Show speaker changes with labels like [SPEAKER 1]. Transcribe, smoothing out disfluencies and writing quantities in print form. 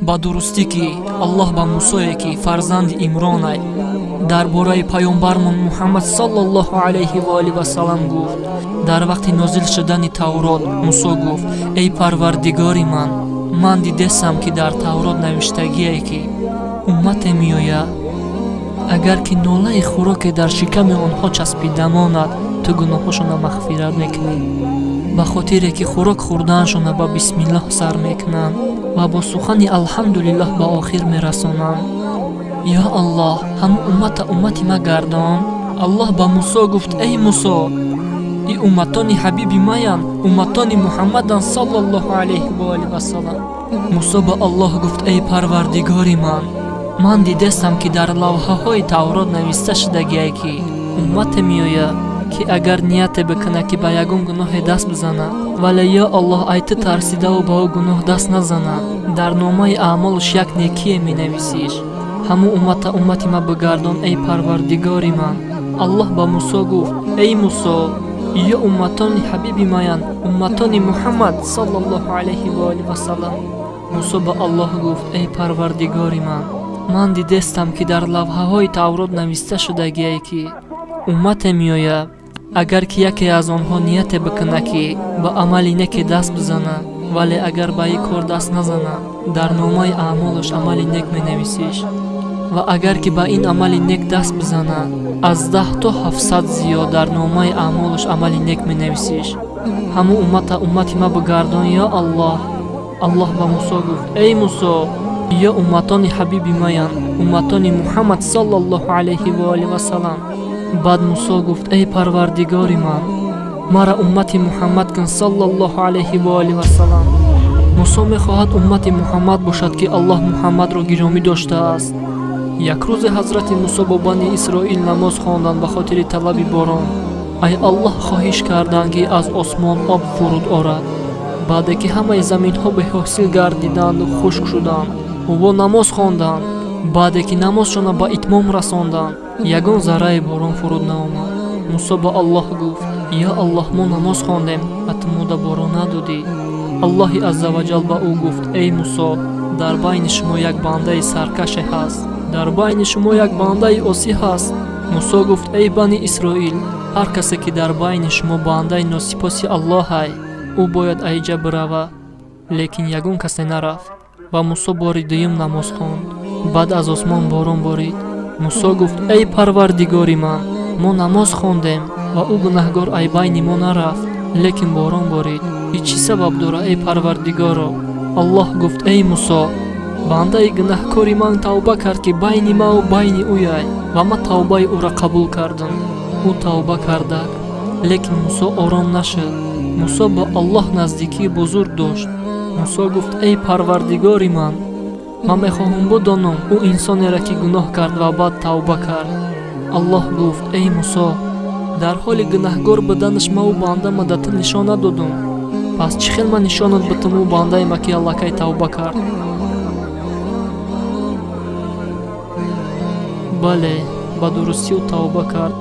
[SPEAKER 1] Ба дурустӣ ки Аллоҳ ба Мусое ки фарзанди Имронай дар бораи паёмбармон Муҳаммад саллаллоҳу алайҳи ва олиҳи васаллам гуфт. Дар вақти нозил шудани Таврот Мусо гуфт: эй Парвардигори ман, ман дидесам ки дар Таврот навиштагие ки уммате меояд, агар ки нолаи хӯроке дар шиками онҳо часпида монад, ту гуноҳҳошонро мағфират мекунӣ. Ба хотире ки хӯрок хӯрдааншонро ба бисмиллоҳ сар мекунанд ва бо сухани алҳамдулиллоҳ ба охир мерасонанд. Ё Аллоҳ, ҳамун уммата уммати ма гардон. Аллоҳ ба Мусо гуфт: эй Мусо, и умматони ҳабиби маянд, умматони Муҳаммадан саллаллоҳу алайҳи ва олиҳи васаллам. Мусо ба Аллоҳ гуфт: эй Парвардигори ман, ман дидестам ки дар лавҳаҳои Таврот нависта шудагие ки уммате меояд ки агар нияте бикунад ки ба ягон гуноҳе даст бизанад, вале ё Аллоҳ ай ту тарсидаву ба ӯ гуноҳ даст назанад, дар номаи аъмолш як некие менависиш. Ҳамун уммата уммати ма бигардон, эй Парвардигори ман. Аллоҳ ба Мусо гуфт: эй Мусо, ё умматони ҳабиби маянд, умматони Муҳаммад саллаллоҳу алайҳи ва олиҳи васаллам. Мусо ба Аллоҳ гуфт: эй Парвардигори ман, ман дидестам ки дар лавҳаҳои Таврот нависта шудагие ки уммате меояд, агар ки яке аз онҳо нияте бикунад ки ба амали неке даст бизанад, вале агар ба ин кор даст назанад, дар номаи аъмолаш амали нек менависиш. Ва агар ки ба ин амали нек даст бизанад, аз 10 то 700 зиёд дар номаи аъмолаш амали нек менависиш. Ҳамун уммата уммати ма бигардон, ё Аллоҳ. Аллоҳ ба Мусо гуфт: эй Мусо, ё умматони ҳабиби маянд, умматони Муҳаммад саллаллоҳу алайҳи ва олиҳи васаллам. Баъд Мусо гуфт: эй Парвардигори ман, мара уммати Муҳаммад кун саллаллоҳу алайҳи ва олиҳи васаллам. Мусо мехоҳад уммати Муҳаммад бошад ки Аллоҳ Муҳаммадро гиромӣ доштааст. Як рӯзе ҳазрати Мусо бо бани Исроил намоз хонданд ба хотири талаби борон. Ай Аллоҳ хоҳиш карданд ки аз осмон об фуруд орад. Баъде ки ҳамаи заминҳо беҳосил гардиданду хушк шуданд, ӯ намоз хонданд. Баъде ки намозшонро ба итмом расонданд, ягон зарраи борон фуруд наомад. Мусо ба Аллоҳ гуфт: ё Аллоҳ, мо намоз хондем ва ту мода борон надодӣ. Аллоҳи азза ва ҷал ба ӯ гуфт: эй Мусо, дар байни шумо як бандаи саркаше ҳаст, дар байни шумо як бандаи осӣ ҳаст. Мусо гуфт: эй бани Исроил, ҳар касе ки дар байни шумо бандаи носипоси Аллоҳай, ӯ бояд айҷа бирава. Лекин ягон касе нарафт ва Мусо бори дуюм намоз хонд. Баъд аз осмон борон борид. Мусо гуфт: эй Парвардигори ман, мо намоз хондем ва ӯ гунаҳгор ай байни мо нарафт, лекин борон борид. И чӣ сабаб дора, эй Парвардигоро? Аллоҳ гуфт: эй Мусо, бандаи гунаҳкори ман тавба кард ки байни маву байни ӯяй, ва ман тавбаи ӯро қабул кардам. Ӯ тавба кардак, лекин Мусо ором нашуд. Мусо ба Аллоҳ наздикии бузург дошт. Мусо гуфт: эй Парвардигори ман, ман мехоҳам бидонам ӯ инсонеро ки гуноҳ кард ва баъд тавба кард. Аллоҳ гуфт: эй Мусо, дар ҳоли гунаҳгор буданаш ман ӯ бандама да ту нишон надодум. Пас чӣ хел ман нишонат битам ӯ бандаема ки аллакай тавба кард? Бале, ба дурустӣ ӯ тавба кард.